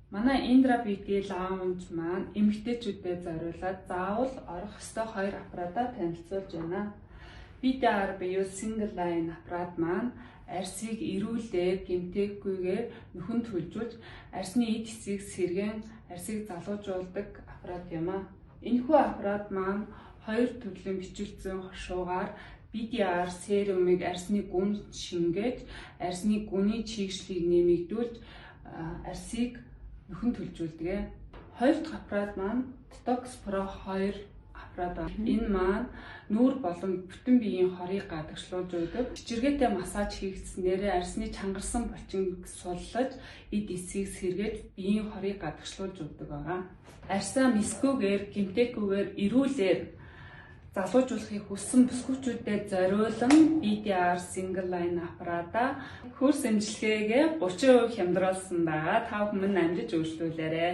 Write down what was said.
Манай Indra Beauty Lounge маань эмэгтэйчүүдэд зориулаад заавал орох ёстой хоёр аппаратаа танилцуулж байна. BDR буюу single line аппарат маань арьсыг эрүүлээр, гэмтээхгүйгээр нүхэнд төлжүүлж, арьсны эд эсийг сэргээн арьсыг залуужуулдаг аппарат юм аа. Энэхүү аппарат маань хоёр төрлийн бичүүлсэн хошуугаар BDR серумыг арьсны гүнд шингээж, арьсны гүний чийгшлийг нэмэгдүүлж, арьсыг нүхэнд төлжүүлдэг. Хоёр дахь аппарат маань Detox Pro 2 аппарат байна. Энэ маань нүүр болон бүтэн биеийн хорыг гадагшлуулж өгдөг. Чичиргээтэй массаж хийгдсэнээрээ арьсны чангарсан булчин суллаж, эд эсийг сэргээж, биеийн хорыг гадагшлуулж өгдөг байгаа. Арьсаа мэсгүйгээр, гэмтээхгүйгээр эрүүлээр залуужуулахыг хүссэн бүсгүйчүүдэд зориулан BDR single line аппаратаа хөрс эмчилгээгээ 30% хямдруулсан байгаа. Та бүхэн амжиж үйлчлүүлээрэй.